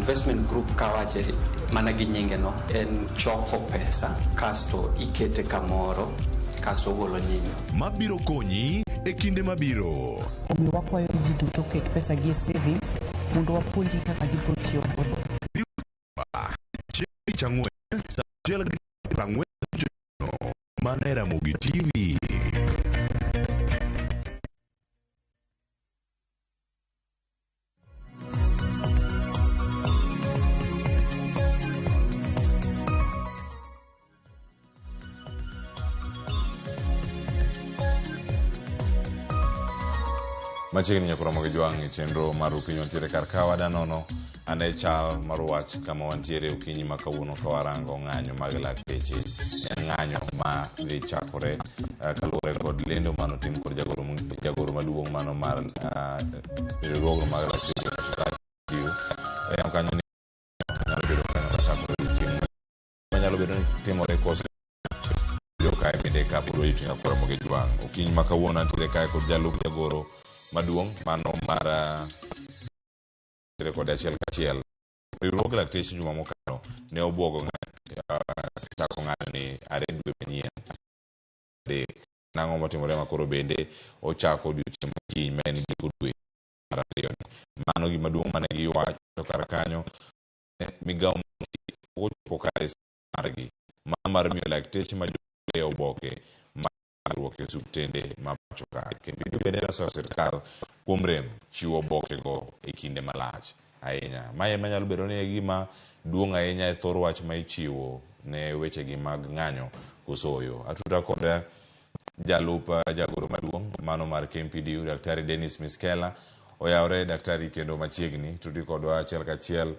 Investment group kawache mana gi nyinge no en choko pesa kasto ikete kamoro kasto ogolo nyinyo. Mabiro konyi e kinde mabiro. Omiyo wakwayo ji duto oket pesa gi e savings mondo wapuonjgi kaka gibiro tiyo godo. Chieng' tich ang'wen saa achiel gi dakika 40 otieno mana e Ramogi TV. Machiegni nyaka romo gi jwang' e chenro mar Okinyi wantiere kar ka wadanono ane chal mar wach kama wantiere okinyi ma kawuono ka warango ng'anyo mag lakteche. En ng'anyo ma dhi chakore kaluwore kod lendo manotim kod jagoro jagoro maduong' mano mar riwruogno mag lakteche pacho ka kanyo ni nyalo bedo kanyo kachakore odiochieng' manyalo bedo ni timore koso yudo kae bende ka pod warito nyaka koro mogi jwang'. Okinyi ma kawuono antiere kae kod jalup jagoro maduong' mano mar ntiere kode achiel kachiel. Riwruog lakteche juma mokalo ne obwogo chako ng'anyo ni are dwe manyien adek. Nang'o motimore ma koro bende ochako odiochieng' ma kiny ma en giko dwe mar ariyo ni. Mano gima duong' mane giwacho kar kanyo migawo mar thieth pok ochopo kare margi mano mar miyo lakteche ma e oboke mag tiegruok e osiptende ma pacho ka. Kendo bende nosayo sirkal kuom rem chiwo obokego e kinde malach ahinya. Mae ema nyalo bedo ni e gima duong' ahinya e thor wach ma ichiwo ne wechegi mag ng'anyo koso oyo. Atuda kod jalup jagoro maduong' mano mar KMPDU Daktari Dennis Miskela. Oyawre daktari kendo machiegni tudi kodwa achiel kachiel.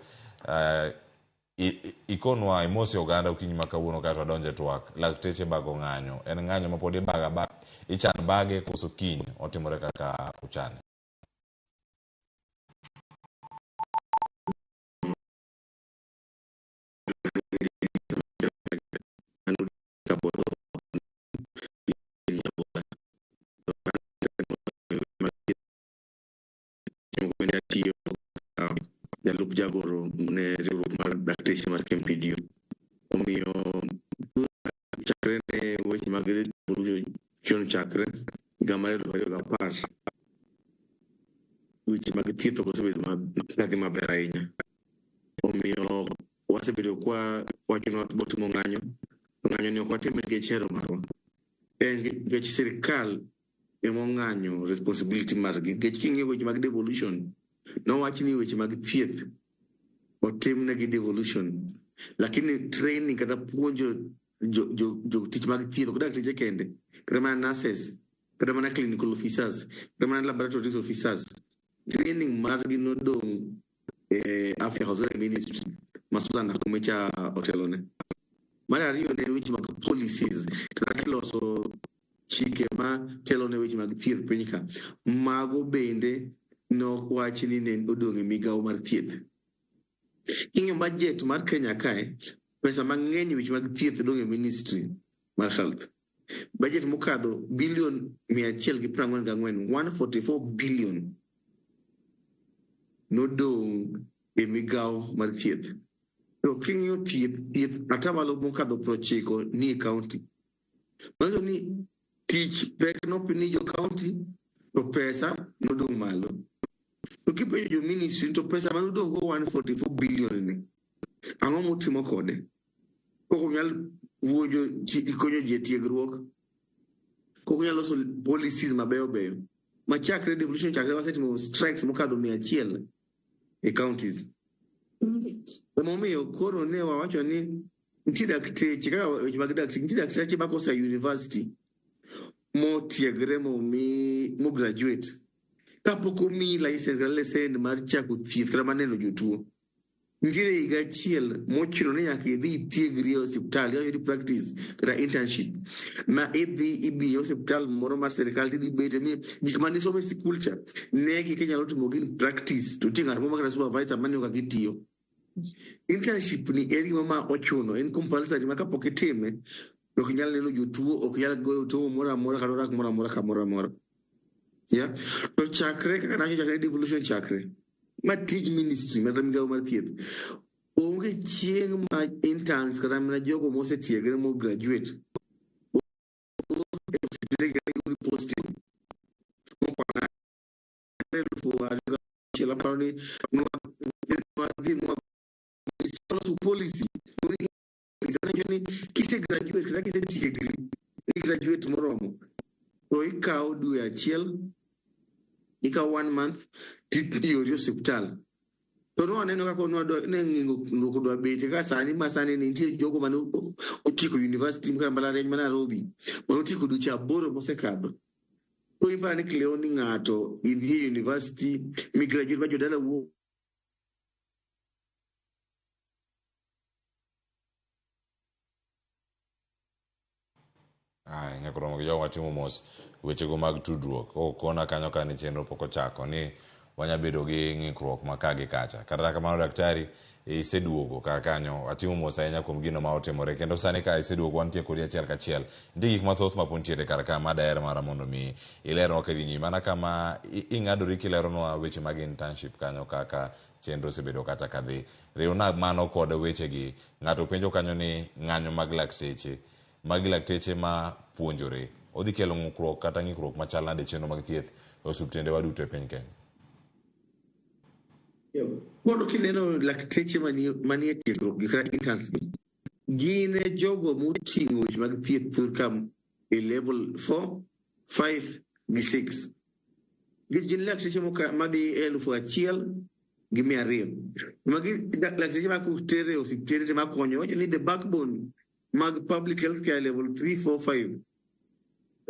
Ikonwa imose oganda okinyi ma kawuono kaeto wadonjo e twak. Lakteche bago ng'anyo. En ng'anyo ma pod ibago abaga, ichan bage koso kiny otimore kaka uchane? Atiyo jalup jagoro ne riwruok mar dakteche mar KMPDU. Omiyo chakre ne weche mag devolution chakre higa mar 2010, weche mag thieth ok osebedo kadhi maber ahinya. Omiyo wasebedo kwa wacho ni watimo ng'anyo, to ng'anyo ni ok watim nikech hero marwa. En nikech sirikal ema ong'anyo responsibility margi. Nikech king'iyo weche mag devolution, nowach ni weche mag thieth otimnegi devolution, lakini training kata puonjo jotich mag thieth, ok dakteche kende, kata mana nurses, kata mana clinical officers, kata mana laboratories officers, training margi nodong' e Afya House Ministry ma Susan Nakhumicha otelone. Mar ariyo ne en weche mag policies, kata kiloso chike ma telo ne weche mag thieth piny ka, mago bende nowach ni ne odong' e migawo mar thieth. King'iyo budget mar Kenya kae, pesa mang'eny e weche mag thieth dong' e ministry mar health. Budget mokadho bilion 144, 144 billion nodong' e migawo mar thieth. To king'iyo thieth, thieth atamalo mokadho 90 ni e county. Manyiso ni tich pek ni jo county to pesa nodong' malo. To kipenjo jo ministry to pesa manodong' go 144 billion ni, ang'o mutimo kode? Kok unyal wuonjo konyo ji e tiegruok, kok unyal loso policies mabeyo beyo. Machakre devolution chakre wasetimo strikes mokadho 100 e counties. Emomiyo koro ne wawacho ni nitie dakteche kaka weche mag dakteche, nitie dakteche ma kosa university motiegre momi mo graduate kapok omiyi license kata lesen mar chako thieth kata mar neno jotuo. Nitiere higa achiel mochuno ni nyaka idhi itiegri e osiptal, iwinjo ni practice kata internship ma idhi ibiyo e osiptal moro mar sirikal tidhi bete ni gik mane isomo e sikul cha negi kinyalo timo gin practice to nitie ng'at moro ma kata supervisor maneno kaka itiyo. Internship ni en gima ma ochuno, en compulsory ma kapok itime to ok inyal neno jotuo, ok inyal goyo tomo moro amora kata orak moro amora kamoro amora. Yeah? To chakre kaka nawacho chakre devolution chakre. Ma tij ministry mar migawo mar thieth. Onge chieng' ma interns kata mana jogo mosetiegre mo graduate posting mokwongo 2006 aparo ni nwadhi loso policy ni kise graduate kata kise tiegri ni graduate moromo to ikawo dwe achiel, ikawo one month tiori osiptal. To nwaneno kaka ne ng'ikruok dwa betie kaka sani ma sani ni nitie jogo mane otieko university kata mbalariany ma Nairobi mane otieko dweche 8 mosekadho. Koro iparo ni Cleo ni ng'ato idhi e university mi graduate ma jodala wuok. Aya, nyaka romo gi jogo watimo mos wechego mag tudruok. Okona kanyo ka ni chenro pok ochako ni wanya bedo gi ng'ikruok ma ka gi kacha. Kata kamano daktari iseduogo kar kanyo, watimo mos ahinya kuom gino ma otimore kendo sani ka iseduogo wantie kodi achiel kachiel. Nitie gik mathoth ma pod nitiere kar ka ma daher mana mondo mi ilernwa kadhi nyime. Mana kama ing'adori kileronwa weche mag internship kanyo kaka chenro osebedo kata kadhi. Riwna mano kod wechegi. Ng'ato penjo kanyo ni ng'anyo mag lakteche. Magi lakteche ma puonjore. Odhi kelo ng'ukruok kata ng'ikruok machal nade e chenro mag thieth e osiptendewa duto e piny Kenya? Koro kineno lakteche manie tiegruok gi kata interns gi, gin e jogo moting'o weche mag thieth thur ka e level 4, 5 gi 6. Gin lakteche madhi 1200. Magi lakteche ma koter e osiptende makonyo, wacho ni the backbone mag public health care level 3, 4, 5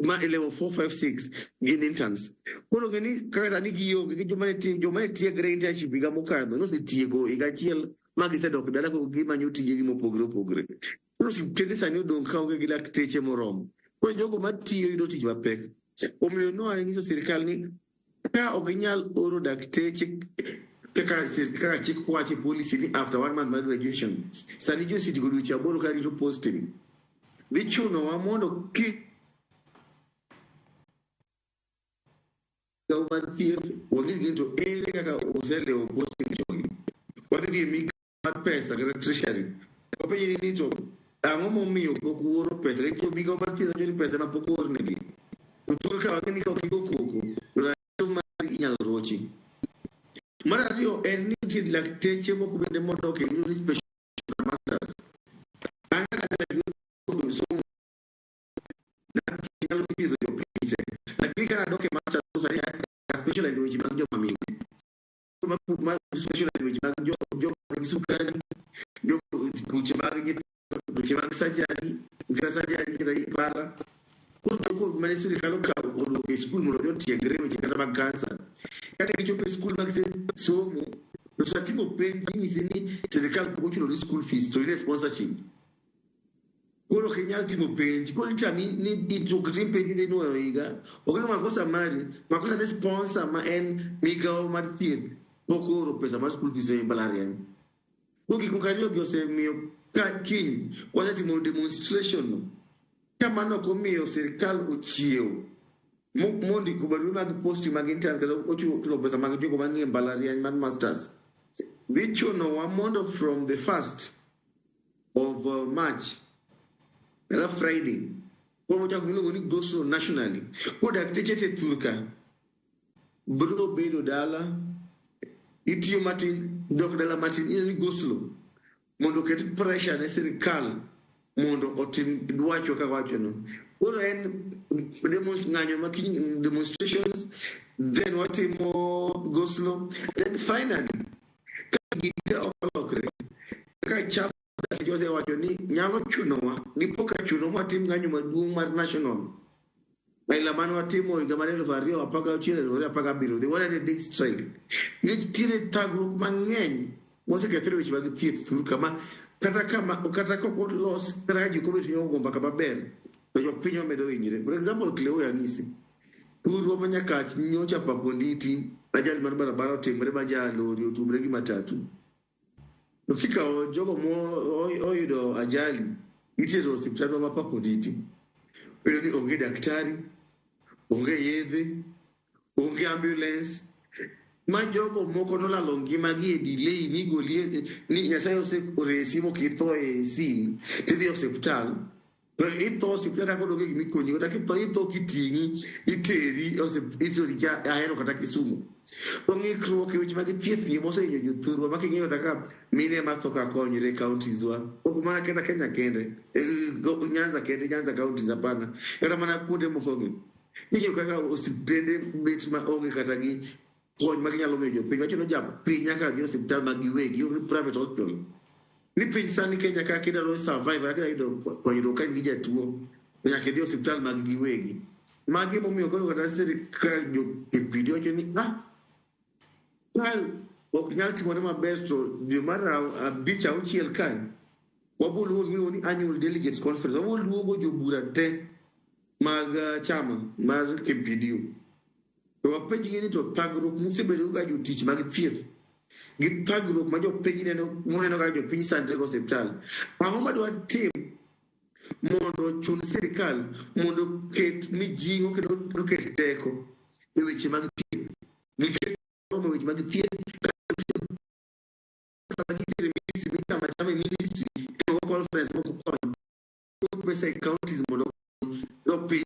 ma e level 4, 5, 6 gin interns. Koro ng'e ni kaka sani gionge gi joma ne tiegre internship higa mokadho nosetieko higa achiel ma gisedok dala koro gimanyo tijegi mopogore opogore. Koro osiptende sani odong' kaonge gi lakteche moromo. Koro jogo matiyo yudo tich mapek. Omiyo nwanyiso sirikal ni ka ok ginyal oro dakteche kaka chik wacho e policy ni after 1 month mar graduation, sani ji osetieko dweche 8 ka rito posting. Dhi chunowa mondo ki migawo mar thieth wang'isgi ni to ere kaka oselewo posting jogi. Wadhi dhi e migawo mar pesa kata treasury. Wapenjgi ni to ang'o momiyo pok uoro pesa? Nikech migawo mar thieth wacho ni pesa ma pok oornegi. To thur ka wang'e ni ka ok igo koko, to ratiro mari inyalo rochi. Mar ariyo en ni nitie lakteche moko bende modok e iluongo ni special masters. An kaka graduate somo nyalo thiedho jopiny te. Lakini ka nadok e masters to sani a specialize e weche mag joma mine. Ma specialize weche mag joma nigi sukari, tuoche mag nyithindo, tuoche mag surgery, kata surgery kata ipara. Koro jogo mane sirikal okawo oduogo e skul mondo odhi otiegre weche kata mag kansa. Kane gichopo e skul ma gisesomo, to sa timo penj inyisi ni sirikal pok ochulo ni school fees to in e sponsorship. Koro ok inyal timo penj. Koro itami ni ok tim penj idhi nuoyo higa. Ok ni makosa mari, makosa ne sponsor ma en migawo mar thieth pok ooro pesa mar school fees e mbalariany. Koro gik moko ariyo gi osemiyo ka kiny wasetimo demonstration no. Ka mano ok omiyo sirikal ochiew mondiko barue mag posting mag intern kata ochulo pesa mag jogo manie mbalariany mar masters. Dhi chunowa mondo from the 1st of March kata Friday koro wachako miluongo ni go slow nationally. Koro dakteche te thur ka biro bedo dala, itiyo matin, dok dala matin, ineno ni go slow mondo oket pressure ne sirikal mondo otim dwachwa kaka wachono. Koro en ng'anyo ma kiny demonstrations, then watimo go slow, then finally ka gigi te ok olokre kaka chama osewacho ni nyalo chunowa dipo ka chunowa watim ng'anyo maduong' mar national aila mane watimo higa mar 2016 2017 the 100 day strike. Nikech nitiere thagruok mang'eny mosekethore weche mag thieth thur kama kata kama kata ka ok olos kata ka ji ok obet piny ogo mbaka maber to jopiny wamedo hinyre. For example, Cleo anyisi thurwa ma Nyakach nyocha pap Onditi ajali mar barabara otimre ma jalori otumre gi matatu. To kikawo jogo moyudo ajali itero e osiptandwa ma Pap Onditi. Iyudo ni onge daktari, onge yedhe, onge ambulance. Ma jogo moko nolalo ngimagi e delay migolie ni Nyasaye oseresi mokitho e scene tidhi e osiptal. To itho osiptal kaka onge gima ikonyi kata kitho itho kiting'i iteri iteri Ahero kata Kisumu. To ng'ikruok e weche mag thieth gi mosehinyo jothurwa ma king'iyo kata ka mine matho ka konyre e counties wa ok mana kata Kenya kende Nyanza kende Nyanza counties hapana kata mana kuonde moko gi ing'iyo kaka osiptende bet ma onge kata gi kony ma ginyalo miyo jopiny wacho ni japiny nyaka dhi e osiptal mag giwegi ni private hospital ni piny sani Kenya ka kidwaro survive kata kidwa yudo konyruok ka in gi jatuo to nyaka idhi e osiptal mag giwegi. Magi emomiyo koro kata sirikal jo KPD wacho ni ah ka ok nyal timore maber to dwe mar abich auchiel kae wabiro luongo gimiluongo ni annual delegates conference wabiro luongo jobura te mag chama mar KPDU to wapenjgi ni to thagruok musebedo ka jotich mag thieth gi thagruok ma jopiny neno muneno ka jopiny sandre go osiptal ang'o madwa tim mondo ochun sirikal mondo oket mijing'o kendo oket teko e weche mag thieth nikech e weche mag thieth sama gitiere ministry michama chama e ministry timo conference moko kony pesa e counties mondo jopiny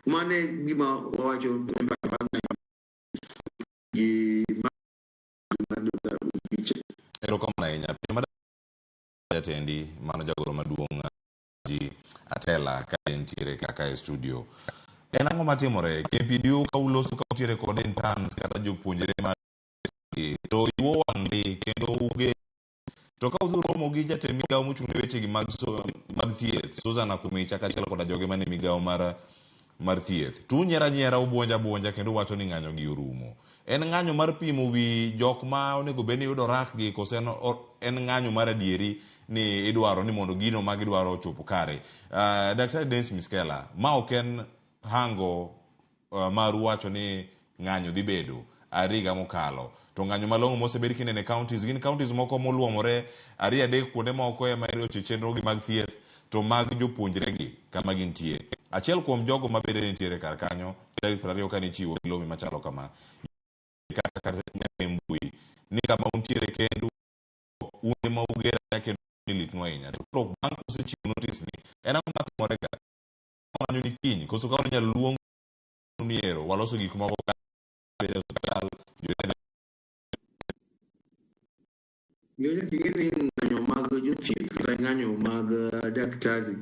mano e gima wawacho gi Erokamano ahinya. Penjo ma jatendi mano jagoro maduong' ji Atela ka entiere kaka e studio. En ang'o matimore? KPDU ka uloso ka utiere kod interns kata jopuonjre ma to iwo wang' ndi kendo uge to ka udhi uromo gi jatend migawo mochung' ne wechegi mag, so, mag thieth Susan Nakhumicha kaachiel koda joge mane migawo mar mar thieth to unyiero anyiera ubuonjo abuonja kendo uwacho ni ng'anyo gi orumo. En ng'anyo mar pimo wi jok ma onego bed ni yudo rak gi koso en, en ng'anyo mar adieri ni idwaro ni mondo gino ma gidwaro ochop kare. Daktari Dennis Miskela, ma ok en hango maru wacho ni ng'anyo dhi bedo are higa mokalo to ng'anyo malong'o mosebed kineno e counties gin counties moko moluomore ariyo adek kuonde moko ema weche chenro gi mag thieth to mag jopuonjre gi kama gintie. Achiel kuom jogo mabende nitiere kar kanyo tarik 20 kane ichiwo milome machalo kama kata kata nyaka e mbui ni kama untiere kendu un ema uger kendo ni litnu ahinya to koro bang' kusechiwo notice ni en ang'o matimore ga ng'anyo ni kiny koso ka inyalo luong ni ero waloso gik moko ka e osiptal Nyaka ing'e ni ng'anyo mag jothieth kata ng'anyo mag daktari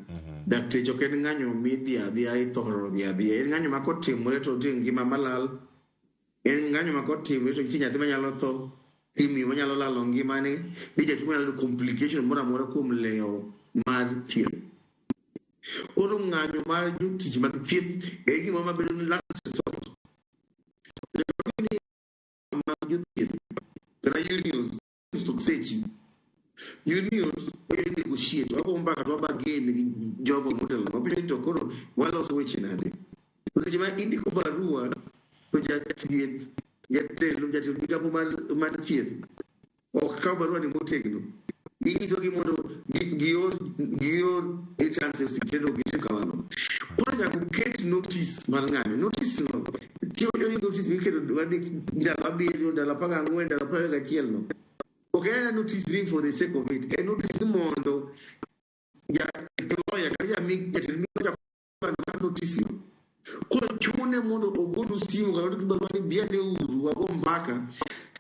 dakteche ok en ng'anyo midhi adhiya ithoro dhi adhiya en ng'anyo ma kotimore to nitie ngima malal en ng'anyo ma kotimore to nitie nyathi manyalo tho nitie miyo manyalo lalo ngimane nitie jatuo manyalo yudo complication moro amora kuom lewo mar thieth. Koro ng'anyo mar jotich mag thieth e gima mabedo ni last resort. Mag jothieth kata unions to sechi unions wayudo negotiate wago mbaka to wabargain gi jogo motelo wapenjo ni to koro waloso weche nade to seche ma indiko barua to jathieth jatelo jatelo migapo mar thieth ok kaw barua ni motegno inyisogi mondo gior gior interns e osiptende ok gitim kamano koro nyaka uket notice mar ng'anyo notice no tiyo ni notice miketo ndalo 7 ndalo 14 ndalo 21 no ok en notice ni for the sake of it en notice ni mondo ja employer kata jatend migawo mar notice no koro chune mondo ogonu simu kata ondik barua ni bi ane uru wago mbaka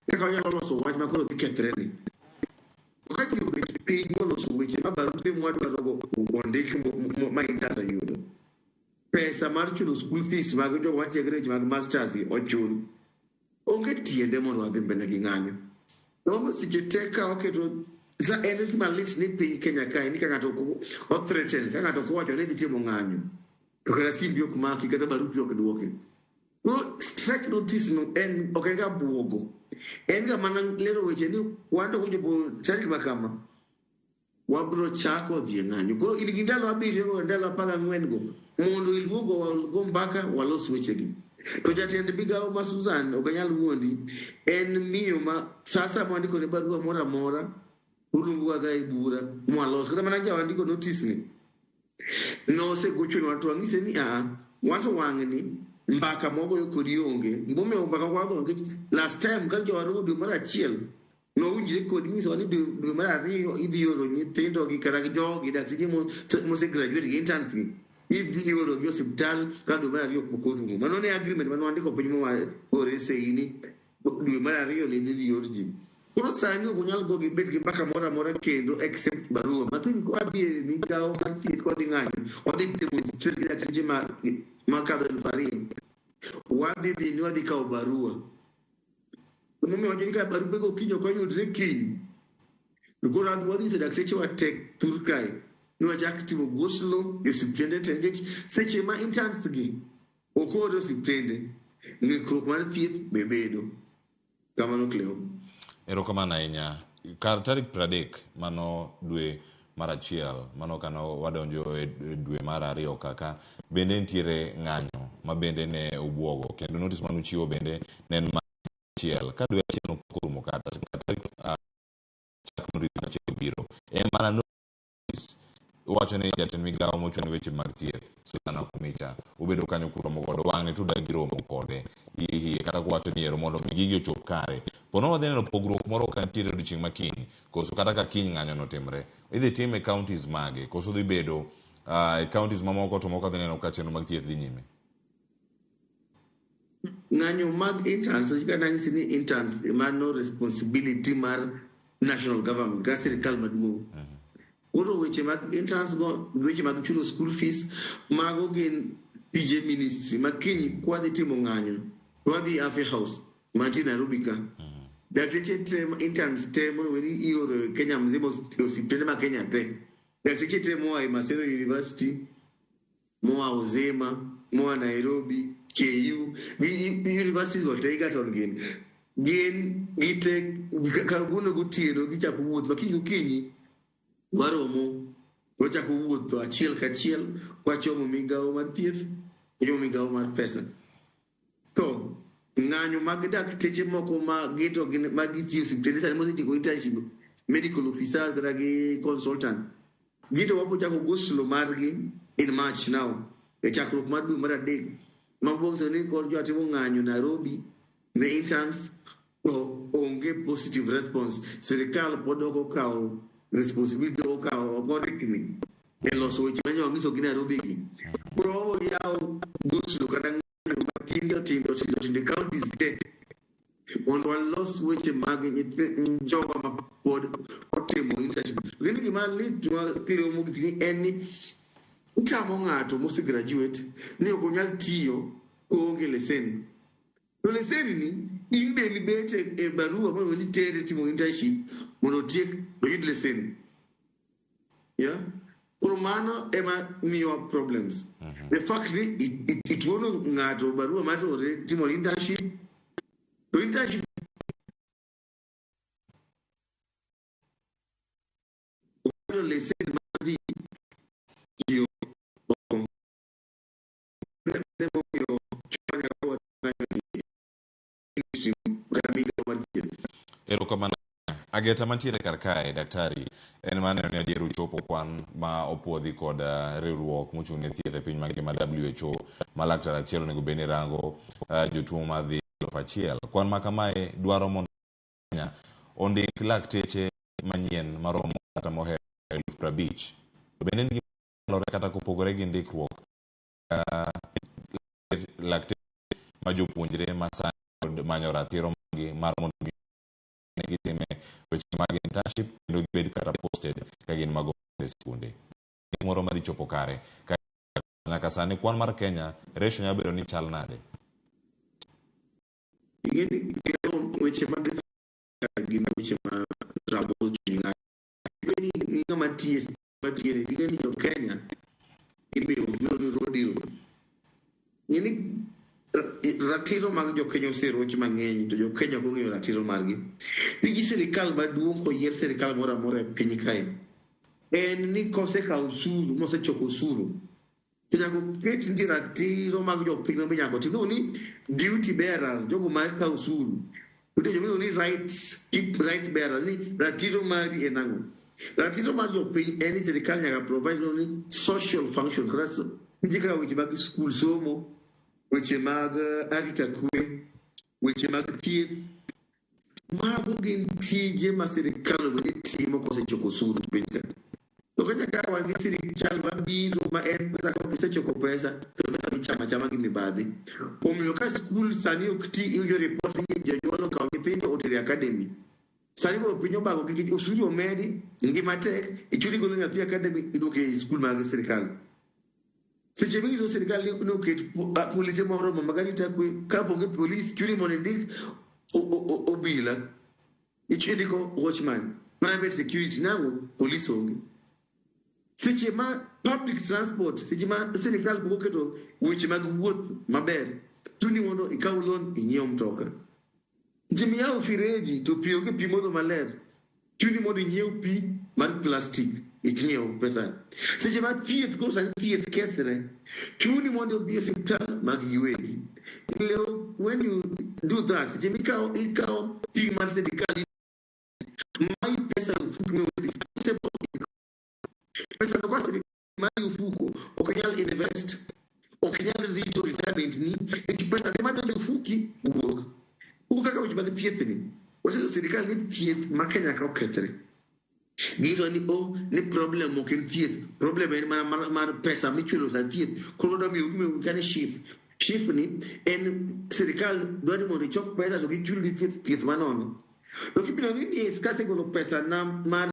kaka wanyalo loso wach ma koro dhi kethre ni to ka ji obet piny moloso weche ma barupe mwadwarogo ondik ma interns oyudo pesa mar chulo school fees mag jogo matiegre weche mag masters ochul onge tiende mondo wadhi mbele gi ng'anyo Emomiyo seche te ka waketo sa en gima lit ni piny Kenya kae ni ka ng'ato o threaten ka ng'ato ok owacho ni dhi timo ng'anyo to kata simbi ok maki kata barupi ok duoki. Koro strike notice no en ok en ga buogo en ga mana lero weche ni wan to kochopo tarik ma kama wabro chako dhi e ng'anyo. Koro in gi ndalo 7 go ndalo 14 go mondo iluongwa wago mbaka walos wechegi. To jatend migawo ma Susan ok anyal wuondi en miyo ma sa asaya mwandiko ne barua moro amora oluongowa ga e bura mwalos kata mana ja wandiko notice ni nosegochonwa to wang'ise ni aa wan to wang'ni Mbaka mwagoyo kodi onge. Gimomiyo mbaka kwago nikech last time ka jowaromo dwe mar achiel nowinjre kodi nyisowa ni dwe mar ariyo idhi oro nyithindo gi kata jogi dakteche mose graduate gi interns gi idhi oro gi osiptal ka dwe mar ariyo pok orumo. Mano ne agreement mane wandiko piny mawagore sei ni dwe mar ariyo ne idhi or ji. Koro sani ok onyal go gi bet gi mbaka moro amora kendo except barua. Mathin kwadhi e migawo mar thieth kwadhi ng'anyo, wadhi demonstrate gi dakteche makadho 2,000. Wadhi dhi ni wadhi kawo barua. Emomiyo wacho ni ka barupego kiny ok oyudre kiny, to koro wadhi nyiso dakteche wa te thur kae ni wachak timo go slow e osiptende te nikech seche ma interns gi ok oor e osiptende, ng'ikruok mar thieth be bedo. Kamano Cleo. Erokamano ahinya. Kar tarik 30 mano dwe mar achiel, mano kano wadonjo e dwe mar ariyo kaka, bende nitiere ng'anyo ma bende ne ubuogo kendo notice mane uchiwo bende ne en mar achiel. Ka dwe achiel no pok orumo kata tarik chak notice machielo biro. En mana notice iwacho ni jatend migawo mochung' ne weche mag thieth Susan Nakhumicha ubedo kanyo kuromo godo wang'ni to udagi romo kode hie hie kata kuwacho ni ero mondo mi gigi ochop kare. Pono wadhi neno pogruok moro ka nitiere odiochieng' ma kiny koso kata ka kiny ng'anyo notimre idhi time e counties mage koso dhi bedo e counties mamoko to moko adhi neno ka chenro mag thieth dhi nyime. Ng'anyo mag interns, kaka nanyisi ni interns mano responsibility mar national government kata sirikal maduong'. Koro weche mag interns go, weche mag chulo school fees, mago gin tije ministry ma kiny kwadhi timo ng'anyo, to wadhi Afya House mantie Nairobi ka. Dakteche te, interns te monego bed ni ioro e Kenya mzima e osiptende ma Kenya te. Dakteche te moa e Maseno University, moa Uzima, moa Nairobi, KU, gi universities go te Egerton gin. Gin gite kawuono gotieno gichako wuoth ma kiny gokinyi waromo wachako wuotho achiel kachiel kwachomo migawo mar thieth, kwachomo migawo mar pesa. To ng'anyo mag dakteche moko ma gin to gin ma gitiyo e osiptende sani mosetieko internship medical officers kata gi consultant gin to wapo chako go slow margi in March now e chakruok mar dwe mar adek ma boxo ni kor jowa timo ng'anyo Nairobi ne interns to onge positive response. Sirikal pod ok okawo responsibility ok okawo ok orikni e loso weche manyo wanyiso gi Nairobi gi. Koro yawo go slow kata ng'anyo matindo tindo tindo tindo e counties te mondo walos weche mag jogo ma pod otimo internship. Lakini gima litnwa Cleo mogik ni en ni itamo ng'ato mose graduate ni ok onyal tiyo koonge lesen. To lesen ni in be mibet e barua monego ni tere timo internship mondo otiek oyud lesen. Yeah? Koro mano ema miyowa problems. The fact ni ituono ng'ato barua mar timo internship to internship okalo lesen mar dhi tiyo oko. Emomiyo chwanya ka ministry kata migawo mar thieth. Erokamano. Ageta mantiere kar kae, daktari, en maneno ni adier uchopo kwan ma opuodhi kod riwruok mochung' ne thieth e piny mangima WHO ma laktar achiel onego bed ni rango jotuo madhi 1,000. Kwan ma kamae dwaro mondo Kenya ondik lakteche manyien maromo kata mohewo 50,000. To bende en gima nyalore kata kopogore gi ndikruok lakteche ma jopuonjre ma sani pod manyo ratiro margi mar mondo mi gitime weche mag internship kendo gibed kata posted ka gin mago e skunde. Moro madhi chopo kare ka nyaka sani kwan mar Kenya ratio nyalo bedo ni chal nade? Ing'eni weche mag gin weche ma rabo chuny ng'ato. Ing'eni ni ng'ama tiye matiere ing'eni jo Kenya imiyo gimoro ni raw deal. Ing'eni ratiro mag jo Kenya oseroch mang'eny to jo Kenya ok ong'eyo ratiro margi. Tij sirikal maduong' koyier sirikal moro amora e piny kae en ni kosekawo osuru mosechoko osuru to nyaka oket nitie ratiro mag jopiny ma be nyaka otim. Iluongo ni duty bearers, jogo ma kawo osuru. Nitie joma iluongo ni right, keep right bearers, ni ratiro mari en ang'o? Ratiro mar jopiny en ni sirikal nyaka provide iluongo ni social functions kata nitie kaka weche mag skul somo, Weche mag arita kwe, weche mag thieth, mago gin tije ma sirikal onego ni timo kosechoko osuru e piny ka. To Kenya ka wan gi sirikal mabiro ma en pesa ka gisechoko pesa to pesa michamo achama gi mibadhi. Omiyo ka skul sani ok ti iwinjo ripot ni jonyuol okawo nyithindo otero e academy. Sani koro piny obago nikech osuru omedi, ngima tek, ichuni golo nyathi e academy iduoke e skul mag sirikal. Seche minyiso sirikal ni oket polise moromo mag arita kwe, ka onge polis chuni mondo indik obila, indiko watchman, private security, nang'o polis onge. Seche ma public transport, seche ma sirikal pok oketo weche mag wuoth maber, chuni mondo ikaw loan inyiew mtoka. Seche miyawo fireji to pi onge pi modho maler, chuni mondo inyiew pi mar plastic inyiew pesa. Seche ma thieth koro sani thieth kethre, chuni mondo odhi e osiptal mag giwegi. Leo, when you do that, seche mikawo ikawo ting' mar sirikal mayi pesa e ofuku mi disposable pesa no kwa sirikal mayi ofuko ok inyal invest, ok inyal rito retirement ni nikech pesa ni madonjo e ofuki wuok. Wuok kaka weche mag thieth ni. Waseyo sirikal ni thieth ma Kenya ka okethre. Ginyisowa ni oh, ni problem ok en thieth, problem en mana mar pesa michulo sa thieth. Koro wadwa miyo gima ka ni SHIF. SHIF ni en sirikal dwa ni mondo ichok pesa to gichulni thieth, thieth manono. To kibiro ni ni kasegolo pesa na mar